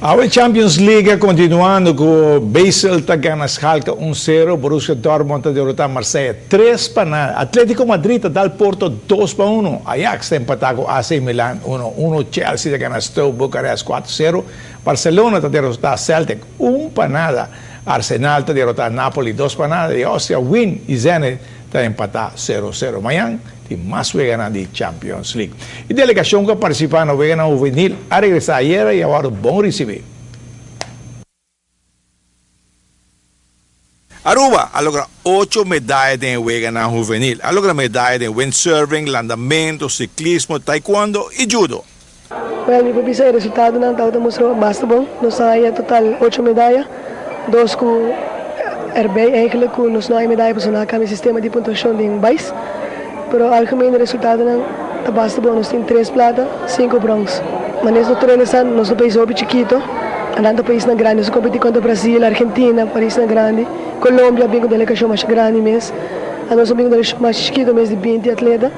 Awe Champions League continuando cu Basel ta gana Schalke un sero, Borussia Dortmund ta derota Marseille 3-0, Atletico Madrid ta dal Porto 2-1, Ajax ta empata cu AC Milan 1-1, Chelsea ta gana Steaua Bucharest 4-0, Barcelona ta derota Celtic 1-0, Arsenal ta derota Napoli 2-0 y Austria Wien y Zenit ta empata 0-0. Mañan tin mas weganan di Champions League. E delegacion cu a participa na weganan huvenil a regresa ayera y a wordo bon ricibi. Aruba a logra ocho medaya den e weganan huvenil. A logra medaya den windsurfing, landamento, ciclismo, taekwondo y judo. Well, mi por bisa e resultadonan tabata mustra basta bon. Nos a haya total ocho medaya, dos cu erbij eigenlijk cu nos no haya medaya pasobra nan a cambia sistema di puntuacion den bais. Pero algemeen e resultadonan ta basta bon. Nos tin tres plata, cinco brons. Manes no tur sa nos ta pais hopi chikito, nan ta paisnan grandi. Nos a competi contra Brasil, Argentina, paisnan grandi. Colombia a bin cu delegacion masha grandi mes. Anos a bin cu delegacion masha chikito mes di binti atleta.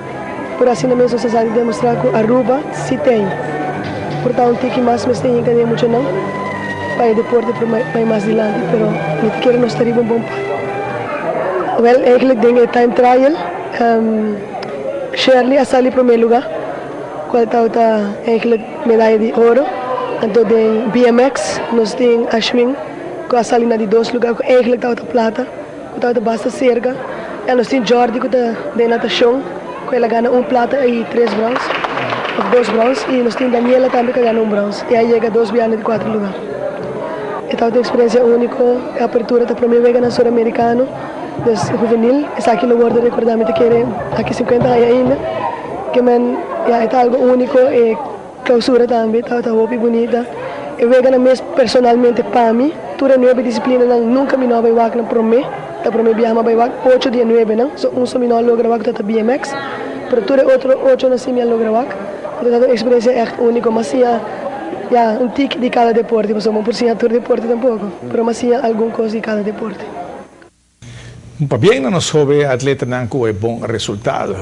Por asina mes nos a sa di demostrá ku Aruba si ten. Por ta un tiki mas mester hinka den e muchanan pa e deporte por bai mas dilanti, pero mi ta kere nos ta riba un bon pad. Wèl, eigenlijk den e time trial Sherley a sali promé lugá, kual tabata eigenlijk medaya di oro. Anto den BMX nos tin Ashwin ku a sali na di dos lugá ku eigenlijk tabata plata. Ku tabata basta serka. Ya nos tin Jordi ku ta den natashon ku el a gana un plata i tres brons of dos brons i nos tin Daniela tambe ku a gana un brons i a yega dos biaha na di kuater lugar. E tabata un eksperensia uniko, e apertura ta prome wega na Suramerikano dus huvenil esaki lo wordo rekorda mi ta kere aki sinkuenta aña ainda ke men ya e ta algo uniko e Clausura tambe tabata hopi bunita. E weganan mes personalmente pa mi, tur e nuebe disiplinanan nunca mi no a bay wak nan prome, ta prome biaha mi a bay wak ocho di e nuebenan, so un so mi no a logra wak tabata BMX, pero tur e otro ochonan si mi a logra wak. Entonces tabata un experiencia echt unico, mi a siña ya un tiki di cada deporte, pasobra mi no por siña tur deporte tampoco, pero mi a siña algun cos di cada deporte. Un pabien na nos hobe atletanan cu e bon resultado.